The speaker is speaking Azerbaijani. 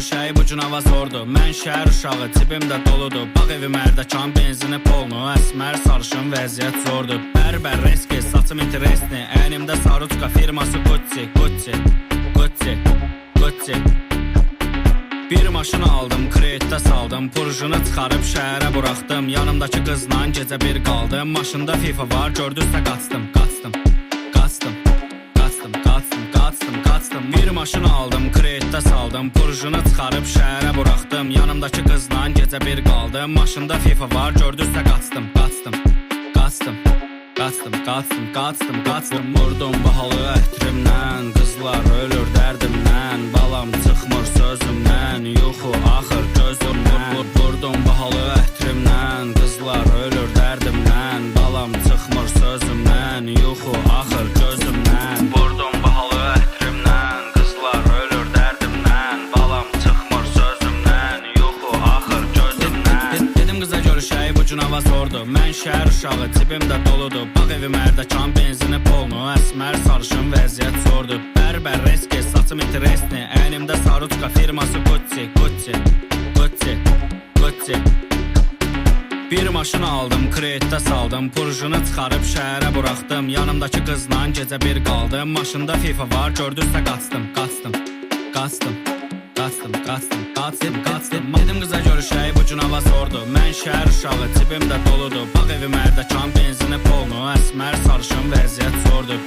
görüşək, bu gün hava zordur. Mən şəhər uşağı, cibim də doludur. Bağ evim Ərdəkan, benzini polnu. Əsmər, sarışın, vəziyyət zordur. Bərbər, reski, saçım interesni. Əynimdə saruçka, firması Gucci, Gucci, Gucci, Gucci. Bir maşın aldım, kreditə saldım. Purjunu çıxarıb şəhərə buraxdım. Yanımdakı qızla gecə bir qaldım. Maşında FIFA var, gördüsə qaçdım, qaçdım, qaçdım, qaçdım, qaçdım, qaçdım, qaçdım. Bir maşın aldım, kreditə saldım. Purjunu çıxarıb şəhərə buraxdım. Yanımdakı qızla gecə bir qaldım. Maşında FIFA var, gördüsə qaçdım, qaçdım, qaçdım, qaçdım, qaçdım, qaçdım, qaçdım. Vurdum bahalı ətrimdən, qızlar ölür dərdimdən. Balam çıxmır sözümdən, yuxu axır gözümdən. Vurdum bahalı ətrimdən, qızlar ölür dərdimdən. Balam çıxmır sözümdən, yuxu axır gözümdən. Vurdum bahalı ətrimdən, qızlar ölür dərdimdən. Balam çıxmır sözümdən, yuxu axır gözümdən. Dedim qıza görüşək, bu gün hava zordur. Mən şəhər uşağı, cibim də doludur. Bağ evim Ərdəkan, benzini polnu. Əsmər, sarışın, vəziyyət zordur. Bərbər, reski, saçım interesni. Əynimdə saruçka, firması Gucci, Gucci, Gucci, Gucci. Bir maşın aldım, kreditə saldım. Purjunu çıxarıb şəhərə buraxdım. Yanımdakı qızla gecə bir qaldım. Maşında FIFA var, gördüsə qaçdım, qaçdım, qaçdım, qaçdım, qaçdım, qaçdım, qaçdım. Dedim qıza görüşək, bu gün hava zordur. Mən şəhər uşağı, cibim də doludur. Bağ evim Ərdəkan, benzini polnu. Əsmər, sarışın, vəziyyət zordur.